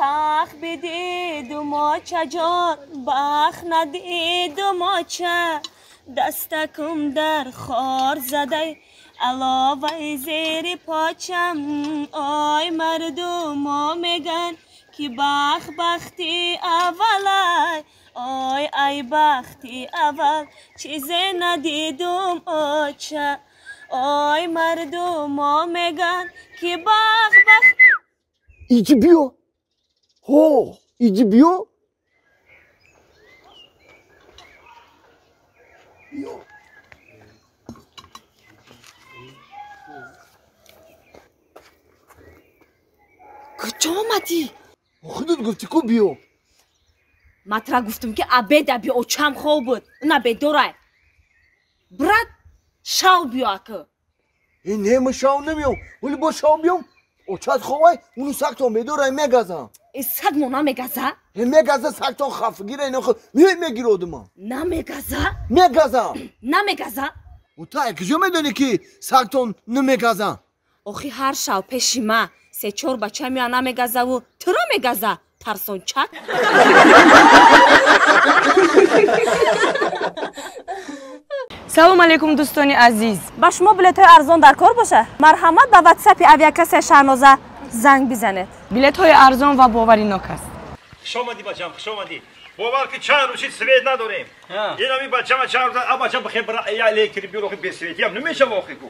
Тах бидидум оча ҷон, бах надидум оча. Дастакум дар хор задай, аловаи зери почам. Ой мардумо меган, ки бах бахти аввалай. Ой ай бахти аввал, чизе надидум оча. Ой мардумо меган, ки бах бах. Иҷи биё. Ҳо, иҷи биё. Биё. Куҷо омадӣ? Худат гуфтӣ ку биё. Ман тра гуфтам ки абеда биё, очам хоб буд. На бедорай. Брат, шав биё ака. Э не, ман шав намеём. Вале бо шав биём, очат ховай, уну сагтон бедорай мегазам. Э саг мо намегаза? Э мегаза, сагтон хафгира, ино хо мегиродима. Намегаза? Мегаза. Намегаза? У та куҷо медонӣ ки сагтон намегаза? Охи ҳар шав пеши ма се-чор бача мея намегазаву туро мегаза, тарсончак. Салом алейкум, дӯстони азиз. Ба шумо билетҳои арзон дар кор боша? Марҳамат, ба ватсапи авиакассаи Шаҳноза занг бизанед. Билетҳои арзон ва боваринок аст. Хуш омадӣ бачам, хуш омадӣ. Бовар ки чанд рӯз шид свет надорем. Инами бачама чанд рӯз, а бачам бихе бира я электрик биёр, охи бесветиям намешава охи ку.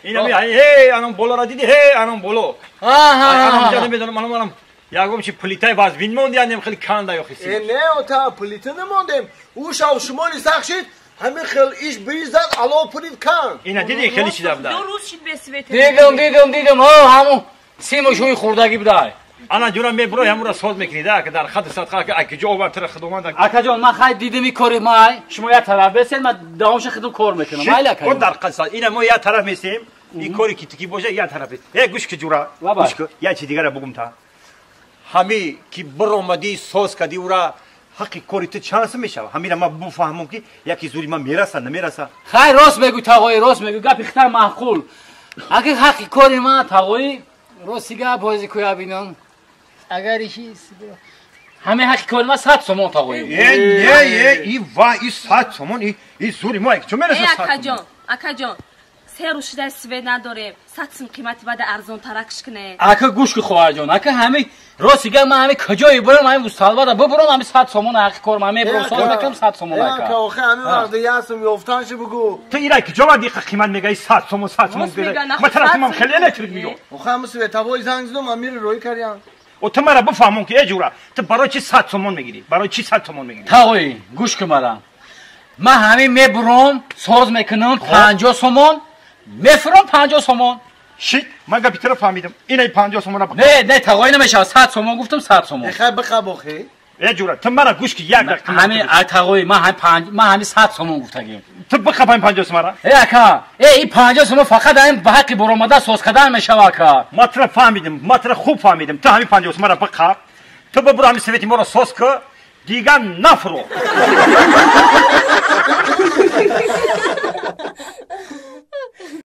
Инами ҳей, анам болора дидӣ, ҳей, анам боло. Анам ҷа намедонам, анам анам ягом чи плитаи вазбин монди, анем хеле канда охи си. Э не, ота плита намондем. Ӯ шав шумоли сахт шид, ҳамин хел иш биризад, ало пурид канд. Ина дидӣ хеле чиза буда. Ду рӯз шид бесвет. Дидам, дидам, дидам, ҳо, ҳамун симошои хӯрдагӣ будай. Ана ҷура мебурой, ҳамура соз мекунӣ да, ки дар хати садқа ака акиҷо овар тира худованд. Акаҷон, ман хай дидим ин кори май, шумо як тараф бесед, ман давомша худам кор мекунам. Майли акаҷон. О дар қаса, ина мо як тараф месем, ин кори ки тики боша як тараф. Э гӯш ки ҷура, гӯш ки, як чи дигара бугум та. Ҳами ки биромадӣ соз кардӣ ура, ҳаққи кори ту чанд сум мешава? Ҳамира ман буфаҳмам ки яки зури ман мераса, намераса. Хай рост мегӯй тағоӣ, рост мегӯй, гапи хитар маъқул. Аки ҳаққи кори ман тағоӣ, рости гап бозӣ кӯя бинам. Агар иши ҳамин ҳаққи кори ман 100 сомон тағоӣ. Э не, э и ва и 100 сомон, и зури мо чо мераса 100 сомон? Акаҷон, акаҷон, се рӯз шидай свет надорем, 100 сум қимати бада арзонтаракш кунед. Ака гӯш ки хоҳарҷон, ака ҳамин рости гап ман ҳамин куҷое бурам, ҳамин усталбада бубурам, ҳамин 100 сомон ҳаққи кор ман мебурам, соз мекунам 100 сомон ака. Ака, охи ҳамин вақт як сум ёфтанши бугӯ. Ту ира куҷо вади қимат мегаи 100 сомон, 100 сомон мегаи? Ман тарафимам хеле электрик меёб. Охи ҳамин световой занг задум, ман мири рӯй кардям. О ту мара бифаҳмон ки э ҷура, ту барои чи 100 сомон мегирӣ? Барои чи 100 сомон мегирӣ? Тағоӣ, гӯш кун мара. Ман ҳамин мебурам, соз мекунам 50 сомон, мефурам 50 сомон. Шит, ман гапи туро фаҳмидам. Инаи 50 сомона. Не, не, тағоӣ намешавад. 100 сомон гуфтам, 100 сомон. Э хай бихаб охи. Э ҷура, ту мара гӯш ки як дақиқа. Ҳамин тағоӣ, ман ҳамин панҷ, ман ҳамин 100 сомон гуфтагим. Ту бихаб ҳамин 50 сомона. Э ака, э ин 50 сомон фақат ҳамин ба ҳаққи баромада соз кардан мешавад ака. Ман туро фаҳмидам, ман туро хуб фаҳмидам. Ту ҳамин 50 сомона бихаб. Ту бибур ҳамин свети моро соз ку, дигар нафуро.